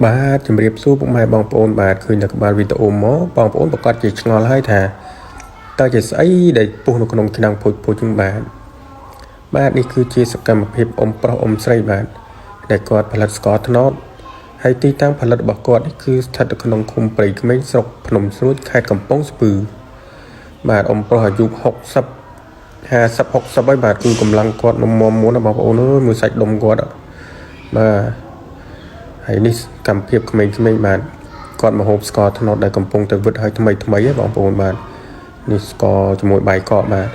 បាទជំរាបសួរពុកម៉ែបងប្អូនបាទឃើញតែក្បាលវីដេអូមកបងប្អូនប្រកាសជាឆ្ងល់ហើយថាតើជាស្អីដែលពុះនៅក្នុងឆ្នាំងភោជភោជហ្នឹងបាទបាទនេះគឺជាសកម្មភាពអ៊ំប្រុសអ៊ំស្រីបាទដែលគាត់ផលិតស្ករត្នោតហើយទីតាំងផលិតរបស់គាត់នេះគឺស្ថិតនៅក្នុងឃុំព្រៃក្មេងស្រុកភ្នំស្រួចខេត្តកំពង់ស្ពឺបាទអ៊ំប្រុសអាយុ60 50 60ហើយបាទគឺកម្លាំងគាត់នំមមុនណាបងប្អូនអើយមួយសាច់ដុំគាត់បាទហើយនេះកម្មភាពក្មេងៗបាទគាត់មកហូបស្ករត្នោតដែលកំពុងតែវិតឲ្យថ្មីថ្មីហ៎បងប្អូនបាទនេះស្ករជាមួយបាយកកបាទ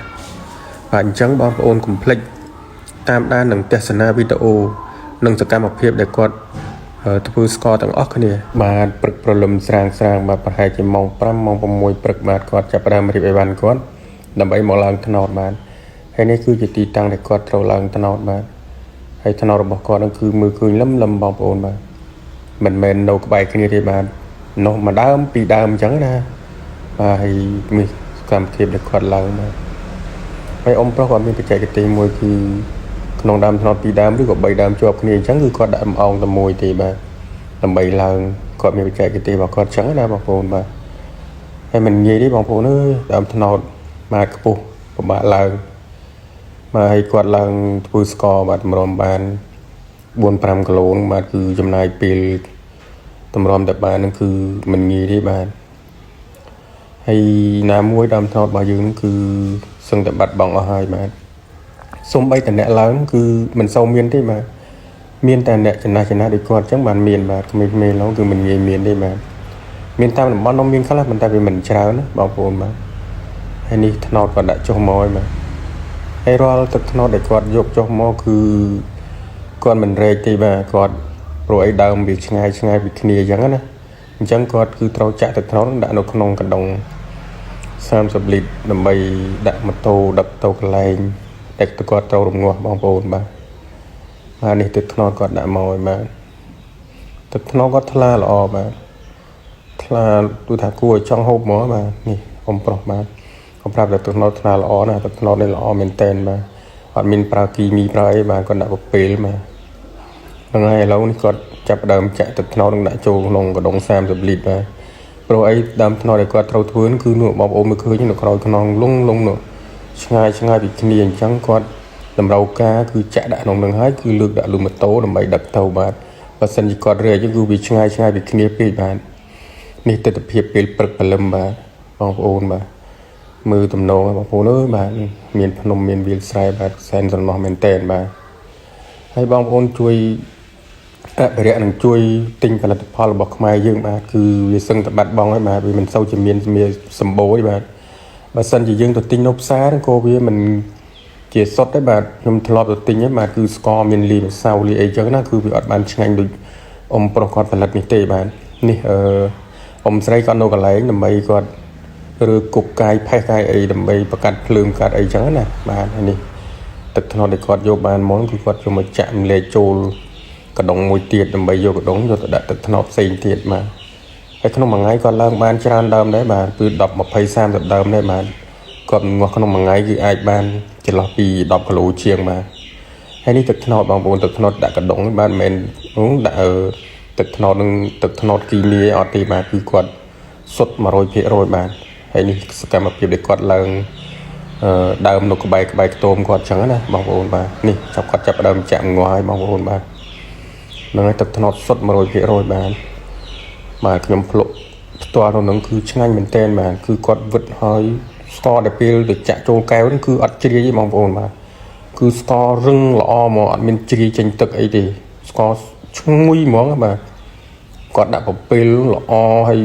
បាទអញ្ចឹងបងប្អូនកុំភ្លេចតាមដាននិងទស្សនាវីដេអូនិងសកម្មភាពដែលគាត់ធ្វើស្ករទាំងអស់គ្នាបាទព្រឹកព្រលឹមស្រាងស្រាងបាទប្រហែលជាម៉ោង5ម៉ោង6ព្រឹកបាទគាត់ចាប់ផ្ដើមរៀបអីវ៉ាន់គាត់ដើម្បីមកឡើងត្នោតបាទហើយនេះគឺជាទីតាំងដែលគាត់ត្រូវឡើងត្នោតបាទហើយត្នោតរបស់គាត់នឹងគឺមើលឃើញលឹមលឹមបងប្អូនបាទមិនមែននៅក្បែរគ្នាទេបាទនោះមួយដើមពីរដើមអញ្ចឹងណាបាទហើយនេះសកម្មភាពដែលគាត់ឡើងបាទហើយអ៊ំប្រុសគាត់មានបច្ចេកទេសមួយគឺក្នុងដើមត្នោតពីរដើមឬក៏បីដើមជាប់គ្នាអញ្ចឹងគឺគាត់ដាក់ម្អងតែមួយទេបាទដើម្បីឡើងគាត់មានបច្ចេកទេសរបស់គាត់អញ្ចឹងណាបងប្អូនបាទហើយមិនងាយទេបងប្អូនអើយដើមត្នោតបាទខ្ពស់ពិបាកឡើងបាទហើយគាត់ឡើងធ្វើស្ករបាទតម្រាំបាន4 5គីឡូហ្នឹងបាទគឺចំណាយពេលតម្រាំតែបានហ្នឹងគឺមិនងាយទេបាទហើយណាមួយដើមត្នោតរបស់យើងហ្នឹងគឺសឹងតែបាត់បង់អស់ហើយបាទសំបីតអ្នកឡើងគឺមិនសូវមានទេបាទមានតែអ្នកចំណាស់ចំណាស់ដូចគាត់អញ្ចឹងបានមានបាទក្មេងៗឡើងគឺមិនងាយមានទេបាទមានតាមតំបន់នោះមានខ្លះប៉ុន្តែវាមិនច្រើនណាបងប្អូនបាទហើយនេះត្នោតគាត់ដាក់ចុះមកហើយបាទហើយរាល់ទឹកត្នោតដែលគាត់យកចុះមកគឺគាត់មិនរែកទេបាទគាត់ព្រោះអីដើមវាឆ្ងាយឆ្ងាយពីគ្នាអញ្ចឹងណាអញ្ចឹងគាត់គឺត្រូវចាក់ទឹកត្នោតដាក់នៅក្នុងកណ្ដុង30លីត្រដើម្បីដាក់ម៉ូតូដឹកទៅកន្លែងដែលគាត់ត្រូវរងាស់បងប្អូនបាទបាទនេះទឹកត្នោតគាត់ដាក់មកឲ្យបាទទឹកត្នោតគាត់ថ្លាល្អបាទថ្លាគឺថាគួរឲ្យចង់ហូបហ្មងបាទនេះអ៊ំប្រុសបាទកុំប្រាប់តែទឹកត្នោតថ្លាល្អណាស់ទឹកត្នោតនេះល្អមែនតែនបាទអត់មានប្រើគីមីប្រើអីបាទគាត់ដាក់ពពេលបាទហ្នឹងហើយឥឡូវនេះគាត់ចាប់ផ្ដើមចាក់ទឹកត្នោតនឹងដាក់ចូលក្នុងកដុង30លីត្របាទព្រោះអីដើមត្នោតដែលគាត់ត្រូវធ្វើគឺនោះបងប្អូនមើលឃើញនៅក្រោយខ្នងលងលងនោះឆ្ងាយឆ្ងាយពីគ្នាអញ្ចឹងគាត់តម្រូវការគឺចាក់ដាក់ក្នុងនឹងហើយគឺលើកដាក់លើម៉ូតូដើម្បីដឹកទៅបាទបើសិនជាគាត់រែកគឺវាឆ្ងាយឆ្ងាយពីគ្នាពេកបាទនេះទស្សនភាពពេលព្រឹកព្រលឹមបាទបងប្អូនបាទមើលទំនងបងប្អូនអើយបាទមានភ្នំមានវាលស្រែបាទសែនស្រណោះមែនតែនបាទហើយបងប្អូនជួយអភិរក្សនឹងជួយទិញផលិតផលរបស់ខ្មែរយើងបាទគឺវាសឹងតែបាត់បង់ហើយបាទវាមិនសូវជាមានសម្បូរទេបាទបើសិនជាយើងទៅទិញនៅផ្សារក៏វាមិនជាសុទ្ធដែរបាទខ្ញុំធ្លាប់ទៅទិញហ្នឹងបាទគឺស្ករមានលីម្សៅលីអីចឹងណាគឺវាអត់បានឆ្ងាញ់ដូចអ៊ំប្រុសគាត់ផលិតនេះទេបាទនេះអឺអ៊ំស្រីគាត់នៅកន្លែងដើម្បីគាត់ឬគុកកាយផេះកាយអីដើម្បីប្រកាត់ភ្លើងកាត់អីចឹងណាបាទហើយនេះទឹកត្នោតដែលគាត់យកបានមកគឺគាត់យកមកចាក់ម្លែកចូលកដុងមួយទៀតដើម្បីយកកដុងយកទៅដាក់ទឹកត្នោតផ្សេងទៀតបាទហើយក្នុងមួយថ្ងៃគាត់ឡើងបានច្រើនដើមដែរបាទគឺ10 20 30ដើមដែរបាទគាត់ងាស់ក្នុងមួយថ្ងៃគឺអាចបានចន្លោះពី10គីឡូជាងបាទហើយនេះទឹកត្នោតបងប្អូនទឹកត្នោតដាក់កដុងបាទមិនមែនដាក់ទឹកត្នោតនឹងទឹកត្នោតគីមីអត់ទេបាទគឺគាត់សុទ្ធ100%បាទហើយនេះសកម្មភាពដែលគាត់ឡើងដើមនៅក្បែរក្បែរខ្ទមគាត់ចឹងណាបងប្អូនបាទនេះចាប់គាត់ចាប់ដើមចាក់ងាស់ហើយបងប្អូនបាទហ្នឹងហើយទឹកត្នោតសុទ្ធ100%បាទបាទខ្ញុំភ្លក់ផ្ទាល់នៅនឹងគឺឆ្ងាញ់មែនតែនបាទគឺគាត់វិតហើយស្ករដែលពេលទៅចាក់ចូលកែវហ្នឹងគឺអត់ជ្រាយទេបងប្អូនបាទគឺស្កររឹងល្អហ្មងអត់មានជ្រាយចេញទឹកអីទេស្ករឈ្ងុយហ្មងបាទគាត់ដាក់ពពេលល្អហើយ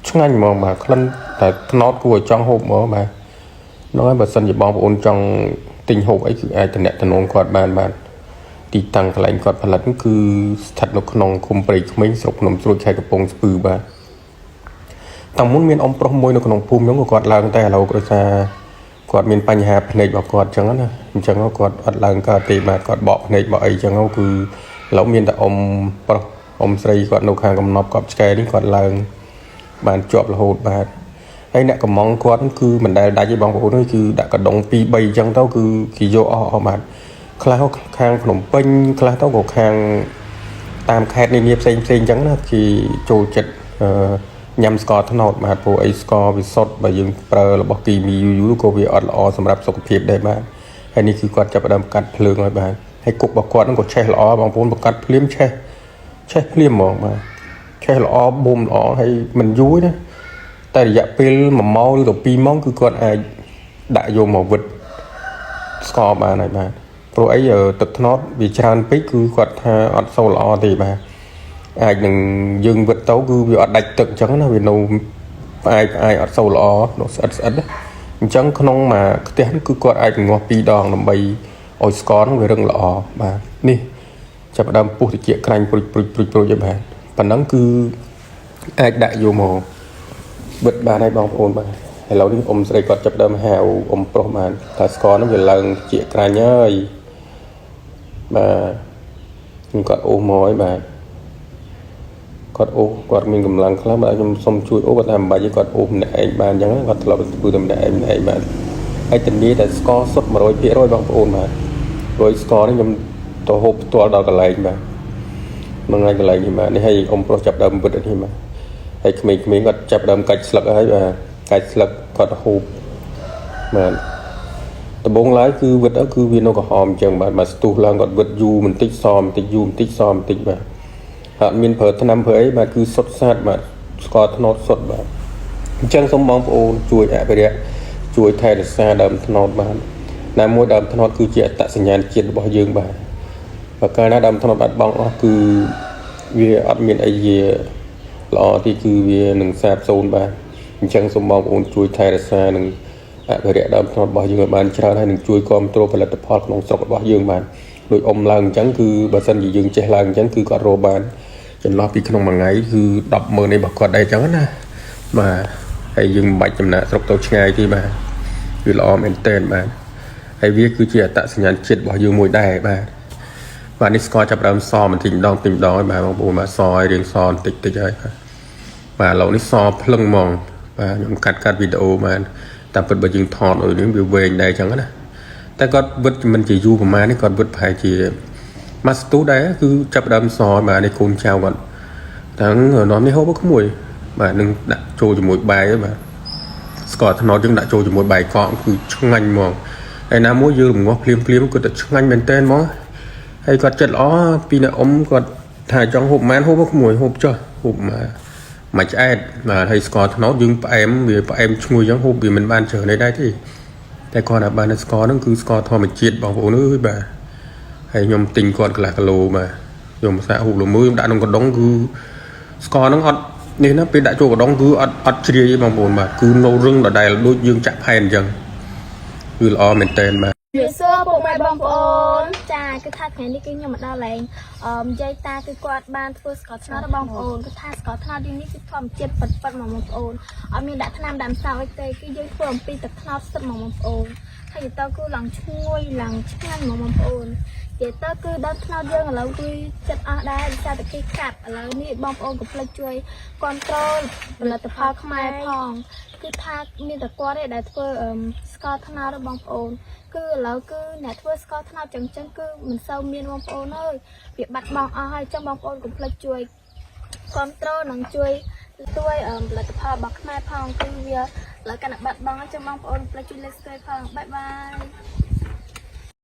ឆ្ងាញ់ហ្មងបាទក្លិនតែត្នោតគួរឲ្យចង់ហូបហ្មងបាទហ្នឹងហើយបើសិនជាបងប្អូនចង់ទិញហូបអីគឺអាចតំណតំណងគាត់បានបាទទីតាំងកន្លែងគាត់ផលិតគឺស្ថិតនៅក្នុងឃុំព្រៃក្មេងស្រុកភ្នំស្រួចខេត្តកំពង់ស្ពឺបាទតាំងមុនមានអ៊ំប្រុសមួយនៅក្នុងភូមិហ្នឹងក៏គាត់ឡើងតែឥឡូវដោយសារគាត់មានបញ្ហាភ្នែករបស់គាត់អញ្ចឹងណាអញ្ចឹងគាត់អត់ឡើងកើតទេបាទគាត់បកភ្នែកបកអីអញ្ចឹងគឺឥឡូវមានតែអ៊ំប្រុសអ៊ំស្រីគាត់នៅខាងកំណប់កប់ឆ្កែនេះគាត់ឡើងបានជាប់រហូតបាទហើយអ្នកកំងគាត់គឺមិនដែលដាច់ទេបងប្អូនអើយគឺដាក់កដុង2 3អញ្ចឹងទៅគឺគេយកអស់អស់បាទខ្លះខាងភ្នំពេញខ្លះទៅក៏ខាង តាមខេត្តនានាផ្សេងផ្សេងអញ្ចឹងណាគេចូលចិត្តអឺញ៉ាំស្ករត្នោតបាទព្រោះអីស្ករវាសុទ្ធបើយើងប្រើរបស់គីមីយូរយូរក៏វាអត់ល្អសម្រាប់សុខភាពដែរបាទហើយនេះគឺគាត់ចាប់ផ្ដើមកាត់ភ្លើងហើយបាទហើយគុករបស់គាត់ហ្នឹងក៏ឆេះល្អបងប្អូនបើកាត់ភ្លាមឆេះឆេះភ្លាមហ្មងបាទឆេះល្អបូមល្អហើយមិនយូរទេណាតែរយៈពេល1ម៉ោងឬក៏2ម៉ោងគឺគាត់អាចដាក់យកមកវិត ស្ករបានហើយបាទព្រោះអីទឹកត្នោតវាច្រើនពេកគឺគាត់ថាអត់សូវល្អទេបាទអាចនឹងយើងវិតទៅគឺវាអត់ដាច់ទឹកអញ្ចឹងណាវានៅផ្អាយផ្អាយអត់សូវល្អនៅស្អិតស្អិតណាអញ្ចឹងក្នុងមួយខ្ទះនេះគឺគាត់អាចងាស់ពីរដងដើម្បីឲ្យស្ករហ្នឹងវារឹងល្អបាទនេះចាប់ផ្ដើមពុះតិចក្រាញ់ព្រុចព្រុចព្រុចព្រុចហើយបាទប៉ុណ្ណឹងគឺអាចដាក់យកមក បិទបានហើយបងប្អូនបាទឥឡូវនេះអ៊ំស្រីគាត់ចាប់ដើមហៅអ៊ំប្រុសបានថាស្ករហ្នឹងវាឡើងជាក្រាញ់ហើយបាទខ្ញុំគាត់អូសមកហើយបាទគាត់អូសគាត់មានកម្លាំងខ្លះបាទខ្ញុំសុំជួយអូសគាត់ថាមិនបាច់ទេគាត់អូសម្នាក់ឯងបានអញ្ចឹងគាត់ធ្លាប់ធ្វើតែម្នាក់ឯងម្នាក់ឯងបាទហើយធានាតែស្ករសុទ្ធ100%បងប្អូនបាទព្រោះស្ករនេះខ្ញុំទៅហូបផ្ទាល់ដល់កន្លែងបាទមួយថ្ងៃកន្លែងនេះបាទនេះឲ្យអ៊ំប្រុសចាប់ដើមវិតនេះបាទ ហើយក្មេងៗគាត់ចាប់ដើមកាច់ស្លឹកហើយបាទកាច់ស្លឹកគាត់ហូបបាទដំបូងឡើយគឺវិតទៅគឺវានៅក្រហមអញ្ចឹងបាទមកស្ទុះឡើងគាត់វិតយូរបន្តិចសបន្តិចយូរបន្តិចសបន្តិចបាទអត់មានប្រើថ្នាំប្រើអីបាទគឺសុទ្ធសាធបាទស្ករត្នោតសុទ្ធបាទអញ្ចឹងសូមបងប្អូនជួយអភិរក្សជួយថែរក្សាដើមត្នោតបាទណាមួយដើមត្នោតគឺជាអត្តសញ្ញាណជាតិរបស់យើងបាទបើកាលណាដើមត្នោតបាត់បង់អស់គឺវាអត់មានអីជា ល្អទីគឺវានឹងសាបសូន្យបាទអញ្ចឹងសូមបងប្អូនជួយថែរក្សានិងអភិរក្សដើមត្នោតរបស់យើងឲ្យបានច្រើនហើយនឹងជួយគ្រប់គ្រងផលិតផលក្នុងស្រុករបស់យើងបាទដូចអ៊ំឡើងអញ្ចឹងគឺបើសិនជាយើងចេះឡើងអញ្ចឹងគឺគាត់រកបានចន្លោះពីក្នុងមួយថ្ងៃគឺ100000នេះរបស់គាត់ដែរអញ្ចឹងណាបាទហើយយើងមិនបាច់ចំណាកស្រុកទៅឆ្ងាយទេបាទវាល្អមែនទែនបាទហើយវាគឺជាអត្តសញ្ញាណជាតិរបស់យើងមួយដែរបាទបាទនេះស្ករចាប់ដើមសបន្តិចម្ដងបន្តិចម្ដងហើយបាទបងប្អូនបាទសឲ្យរៀងសបន្តិចតិចហើយបាទ បាទឥឡូវនេះសភ្លឹងហ្មងបាទខ្ញុំកាត់កាត់វីដេអូបានតាមពិតបើយើងថតឲ្យនេះវាវែងដែរអញ្ចឹងណាតែគាត់វិតមិនជាយូរប្រហែលនេះគាត់វិតប្រហែលជាមួយស្ទុះដែរគឺចាប់ដើមសបាទនេះកូនចៅគាត់ទាំងនាំនេះហូបក្មួយបាទនឹងដាក់ចូលជាមួយបាយបាទស្ករត្នោតយើងដាក់ចូលជាមួយបាយកកគឺឆ្ងាញ់ហ្មងហើយណាមួយយើងរងាស់ភ្លាមភ្លាមគឺតែឆ្ងាញ់មែនតើហ្មងហើយគាត់ចិត្តល្អពីអ្នកអ៊ំគាត់ថាចង់ហូបម៉ានហូបក្មួយហូបចុះហូបមក មួយឆ្អែតបាទហើយស្ករត្នោតយើងផ្អែមវាផ្អែមឈ្ងុយអញ្ចឹងហូបវាមិនបានច្រើនទេដែរទេតែគាត់ថាបានស្ករហ្នឹងគឺស្ករធម្មជាតិបងប្អូនអើយបាទហើយខ្ញុំទិញគាត់កន្លះគីឡូបាទខ្ញុំសាកហូបលមើខ្ញុំដាក់ក្នុងកដុងគឺស្ករហ្នឹងអត់នេះណាពេលដាក់ចូលកដុងគឺអត់អត់ជ្រាយទេបងប្អូនបាទគឺនៅរឹងដដែលដូចយើងចាក់ផែនអញ្ចឹងគឺល្អមែនតើបាទ ជំរាបសួរពុកម៉ែបងប្អូនចាគឺថាថ្ងៃនេះគឺខ្ញុំមកដល់ឡើងអឺយាយតាគឺគាត់បានធ្វើស្ករត្នោតរបស់បងប្អូនគឺថាស្ករត្នោតយើងនេះគឺធម្មជាតិពិតពិតៗហ្មងបងប្អូនអត់មានដាក់ថ្នាំដាក់ម្សៅអីទេគឺយើងធ្វើអំពីទឹកត្នោតសុទ្ធហ្មងបងប្អូនហើយទៅគឺឡើងឈ្ងុយឡើងឆ្ងាញ់ហ្មងបងប្អូននិយាយទៅគឺដើមត្នោតយើងឥឡូវគឺចិត្តអស់ដែរដោយសារតែគេកាប់ឥឡូវនេះបងប្អូនកុំភ្លេចជួយគ្រប់គ្រងផលិតផលខ្មែរផងគឺថាមានតែគាត់ទេដែលធ្វើអឺស្ករត្នោតរបស់បងប្អូន គឺឥឡូវគឺអ្នកធ្វើស្ករត្នោតចឹងចឹងគឺមិនសូវមានបងប្អូនអើយវាបាត់បង់អស់ហើយចឹងបងប្អូនកុំភ្លេចជួយគ្រប់គ្រងនិងជួយជួយផលិតផលរបស់ខ្មែរផងគឺវាឥឡូវកាន់តែបាត់បង់ហើយចឹងបងប្អូនកុំភ្លេចជួយលើកស្ទួយផង bye bye.